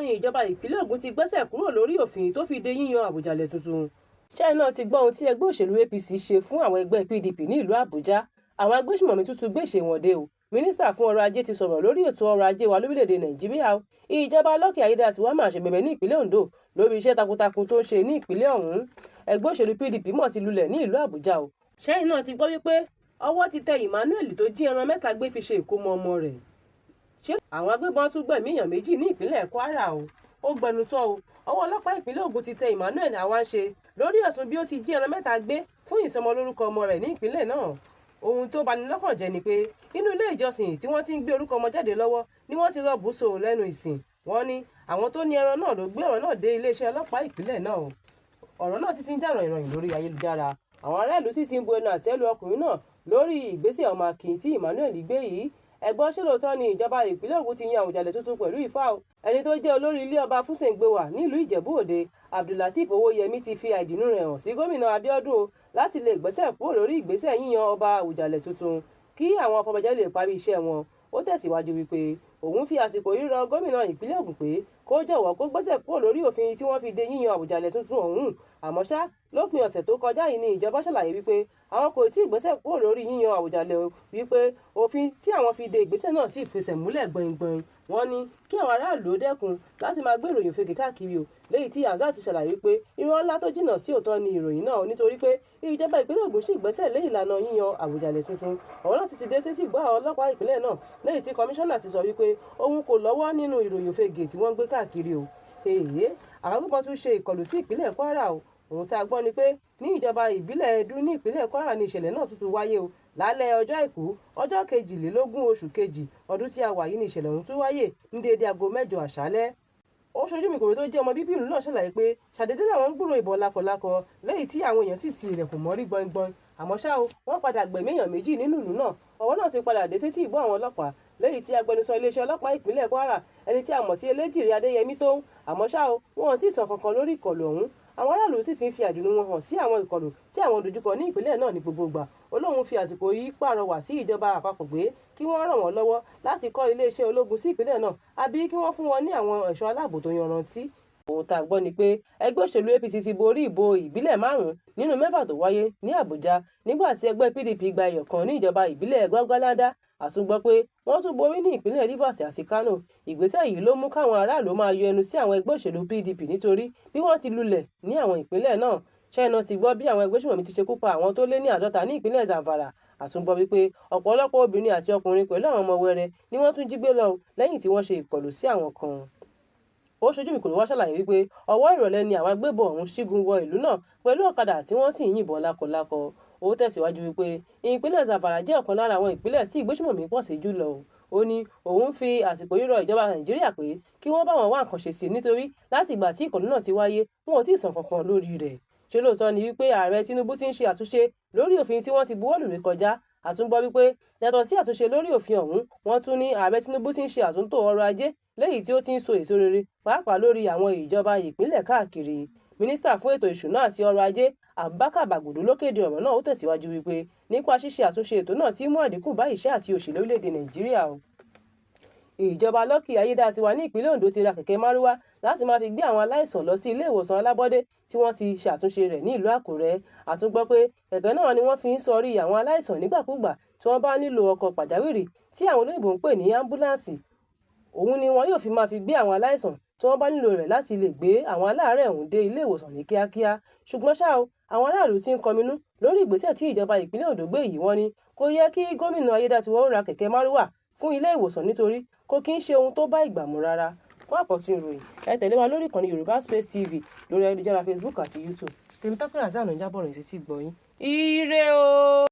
ni ìjọba ìpínlẹ̀ Ògùn ti gbẹ́sẹ̀ kúrò lórí òfin tó fi de yíyan Àwùjalẹ̀ tuntun? Ṣẹ́yìn náà ti gbọ́ ohun tí ẹgbẹ́ òṣèlú APC ṣe fún àwọn ẹgbẹ́ PDP ní ìlú Àbújá? Àwọn agbésùmọ̀mí tuntun gbèsè wọn dé o. Mínísítà fún ọrọ̀ ajé ti sọ̀rọ̀ lórí ètò ọrọ̀ ajé wa lórílẹ̀‐èdè Nàìjíríà o. Ìjọba Lucky Ayédàtiwá máa ṣe bẹ̀bẹ̀ ní ìpínlẹ̀ Ondo lórí iṣẹ́ takuntakun tó ń ṣe ní ìpínlẹ̀ ọ̀hún. Ẹgbẹ́ òṣèlú PDP mọ̀ ti lulẹ̀ ní ìlú Àbújá o. Ṣẹ́yìn náà ti gbọ́ wípé ọwọ́ ti tẹ Emmanuel tó jí ẹran mẹ́ta gbé fi ṣe ìkómọ ọmọ rẹ̀? Ṣé àwọn agbébọn tún gbẹ̀mí èèyàn 2 ní ìpínlẹ̀ Kwara o? Ó gbẹnutọ́ o. Ọwọ́ ọlọ́pàá ìpínlẹ̀ Ògùn ti tẹ Emmanuel Awanṣe lórí ẹ̀sùn bí ó ti jí ẹran mẹ́ta gbé fún ìsọmọlórúkọ ọmọ rẹ̀ ní ìpínlẹ̀ náà. Ohun tó bani lọ́kàn jẹ́ ni pé inú ilé ìjọsìn tí wọ́n ti ń gbé orúkọ ọmọ jáde lọ́wọ́ ni wọ́n ti lọ bùṣọ lẹ́nu ìsìn. Wọ́n ní àwọn tó ní ẹran náà ló gbé ọ̀rọ̀ náà dé iléeṣẹ́ ọlọ́pàá ìpínlẹ̀ náà. Ọ̀rọ̀ náà sì ti ń jà ròhìnròhìn lórí ayélujára. Àwọn ará ìlú sì ti ń bu ẹnu àtẹ́ lu ọkùnrin náà lórí ìgbésẹ̀ ọmọ akin tí Emmanuel gbé yìí. Ẹ̀gbọ́n, ṣé lóòótọ́ ni ìjọba ìpínlẹ̀ Ògùn ti yan Àwùjalẹ̀ tuntun pẹ̀lú Ifá o? Ẹni tó jẹ́ olórí ilé ọba Fúsẹ̀ǹgbẹ̀wà nílùú Ìjẹ̀bú Òde, Abdulateef Owóyẹmí, ti fi àìdùnnú rẹ̀ hàn sí gómìnà Abíọ́dún o láti lè gbẹ́sẹ̀ kúrò lórí ìgbésẹ̀ yíyan ọba Àwùjalẹ̀ tuntun kí àwọn afọbajẹ lè parí iṣẹ́ wọn. Ó tẹ̀síwájú wípé òun fi àsìkò yìí rọ gómìnà ìpínlẹ̀ Ògùn pé kó jọ̀wọ́ kó gbẹ́sẹ̀ kúrò lórí òfin tí wọ́n fi de yíyan Àwùjalẹ̀ tuntun ọ̀hún. Àmọ́ ṣá, lópin ọ̀sẹ̀ tó kọjá yìí ni ìjọba ṣàlàyé wípé àwọn kò tí ì gbẹ́sẹ̀ kúrò lórí yíyan Àwùjalẹ̀ o, wípé òfin tí àwọn fi de ìgbésẹ̀ náà sì fẹsẹ̀ múlẹ̀ gbọ̀ngbọ̀n. Wọ́n ní kí àwọn aráàlú dẹ́kun láti máa gbé ìròyìn òfegè káàkiri o, léyìí tí Hamzat ti ṣàlàyé pé irọ́ ńlá tó jìnnà sí òótọ́ ni ìròyìn náà, nítorí pé ìjọba ìpínlẹ̀ Ògùn sì gbẹ́sẹ̀ lé ìlànà yíyan Àwùjalẹ̀ tuntun. Ọ̀rọ̀ náà ti ti dé sétí ìgbọ́ àwọn ọlọ́pàá ìpínlẹ̀ náà, léyìí tí kọmíṣánná ti sọ wípé òun kò lọ́wọ́ nínú ìròyìn òfegè tí wọ́n ń gbé káàkiri o. Èyí àwọn agbébọn tún ṣe ìkọlù sí ìpínlẹ̀ Kwara o. Ohun tá a gbọ́ ni pé ní ìjọba ìbílẹ̀ Ẹdú ní ìpínlẹ̀ Kwara ní ìṣẹ̀lẹ̀ náà tuntun wáyé o. Lálẹ́ ọjọ́ Àìkú, ọjọ́ 22 oṣù kejì ọdún tí a wà yìí ní ìṣẹ̀lẹ̀ ọ̀hún tún wáyé ní déédé aago 8 àṣálẹ́. Ó ṣojú mi kòrò tó jẹ́ ọmọ bíbí ìlú náà ṣàlàyé pé ṣàdédé làwọn ń gbúròó ìbọn lákọlákọ, lẹ́yìn tí àwọn èèyàn sì ti ilẹ̀kùn mọ́rí gbọ̀ngbọ̀n. Àmọ́ ṣá o, wọ́n padà gbẹ̀mí èèyàn 2 nínú ìlú náà. Ọ̀rọ̀ náà ti padà dé sétí ìgbọ́ àwọn ọlọ́pàá, lẹ́yìn tí agbẹnusọ iléeṣẹ́ ọlọ́pàá ìpínlẹ̀ Kwara, ẹni tí a mọ̀ sí Eléjìrè Adéyẹmí tó ń. Àmọ́ ṣá o, wọn ò tí ì sọ kankan lórí ìkọlù ọ̀hún. Àwọn aráàlú sì ti ń fi àdùnnú wọn hàn sí àwọn ìkọlù tí àwọn dojúkọ ní ìpínlẹ̀ náà ní gbogbo ìgbà. Ó lóun fi àsìkò yìí pàrọwà sí ìjọba àpapọ̀ pé kí wọ́n ràn wọ́n lọ́wọ́ láti kọ́ iléeṣẹ́ ológun sí ìpínlẹ̀ náà àbí kí wọ́n fún wọn ní àwọn ẹ̀ṣọ́ aláàbò tó yanrantí. Ohun tá a gbọ́ ni pé ẹgbẹ́ òṣèlú APC ti borí ìbò ìbílẹ̀ 5 nínú 6 tó wáyé ní Àbújá, nígbà tí ẹgbẹ́ PDP gba ẹyọ kan ní ìjọba ìbílẹ̀ Gwagwalada. Àtúngbọ́ pé wọ́n tún borí ní ìpínlẹ̀ Rivers àti Kano. Ìgbésẹ̀ yìí ló mú káwọn aráàlú máa yọ ẹnu sí àwọn ẹgbẹ́ òṣèlú PDP nítorí bí wọ́n ti lulẹ̀ ní àwọn ìpínlẹ̀ náà. Ṣẹ́yìn ti gbọ́ bí àwọn ẹgbẹ́ òṣèlú ti ṣekú pa àwọn tó lé ní 50 ní ìpínlẹ̀ Zamfara? Àtúngbọ́ wípé ọ̀pọ̀lọpọ̀ obìnrin àti ọkùnrin pẹ̀lú àwọn ọmọ wẹrẹ ni wọ́n tún jí gbé lọ lẹ́yìn tí wọ́n ṣe ìkọlù sí àwọn kan. Ó ṣojú mi kò wá ṣàlàyé wípé ọwọ́ ìrọ̀lẹ́ ni àwọn agbébọn ọ̀hún ṣígun wọ ìlú náà pẹ̀lú ọ̀kadà tí wọ́n sì ń yìnbọn lákọlákọ. Ó tẹ̀síwájú wípé ìpínlẹ̀ Zamfara jẹ́ ọ̀kan lára àwọn ìpínlẹ̀ tí ìgbésùmọ̀mí pọ̀ sí jù lọ. Ó ní òun fi àsìkò yìí rọ ìjọba Nàìjíríà pé kí wọ́n bá wọn wá nǹkan ṣe sí i, nítorí láti ìgbà tí ìkọlù náà ti wáyé, wọn ò tí ì sọ kankan lórí rẹ̀. Ṣé lóòótọ́ ni wípé ààrẹ Tinubu ti ń ṣe àtúnṣe lórí òfin tí wọ́n ti buwọ́lù ré kọjá? Àtúngbọ́ wípé yàtọ̀ sí àtúnṣe lórí òfin ọ̀hún, wọ́n tún ní ààrẹ Tinubu ti ń ṣe àtúntò ọrọ̀ ajé léyìí tí ó ti ń so èso rere, pàápàá lórí àwọn ìjọba ìpínlẹ̀ káàkiri. Mínísítà fún ètò ìṣúná àti ọrọ̀ ajé, Abubakar Bagudu, ló kéde ọ̀rọ̀ náà. Ó tẹ̀síwájú wípé nípa ṣíṣe àtúnṣe ètò náà tí mú àdínkù bá ìṣẹ́ àti òṣì lórílẹ̀‐èdè Nàìjíríà o. Ìjọba Lucky Ayédàtiwá ní ìpínlẹ̀ Ondo ti ra kẹ̀kẹ́ márúwá láti máa fi gbé àwọn aláìsàn lọ sí ilé ìwòsàn alábọ́dé tí wọ́n ti ṣàtúnṣe rẹ̀ ní ìlú Àkúrẹ́. Àtúngbọ́ pé kẹ̀kẹ́ náà ni wọ́n fi ń sọrí àwọn aláìsàn nígbàkúgbà tí wọ́n bá nílò ọkọ̀ pàjáwìrì tí àwọn olóyìnbó ń pè ní ámbúláǹsì. Òun ni wọn yóò fi máa fi gbé àwọn aláìsàn tí wọ́n bá nílò rẹ̀ láti lè gbé àwọn aláàárẹ̀ ọ̀hún dé ilé ìwòsàn ní kíákíá. Ṣùgbọ́n ṣá o, àwọn aráàlú ti ń kọminú lórí ìgbésẹ̀ tí ìjọba ìpínlẹ̀ Ondo gbé yìí. Wọ́n ní kò yẹ kí gómìnà Ayédàtiwá ó ra kẹ̀kẹ́ márúwá fún ilé ìwòsàn, nítorí kò kí ń ṣe ohun tó bá ìgbà mu rárá. Fún àkọ́tún ìròyìn, ẹ tẹ̀lé wa lórí ìkànnì Yorùbá Space TV lórí ayélujára Facebook àti YouTube. Tèmítọ́pẹ́ Hasan ló ń jábọ̀ rìn sí ti gbọ́ yín. Ire o!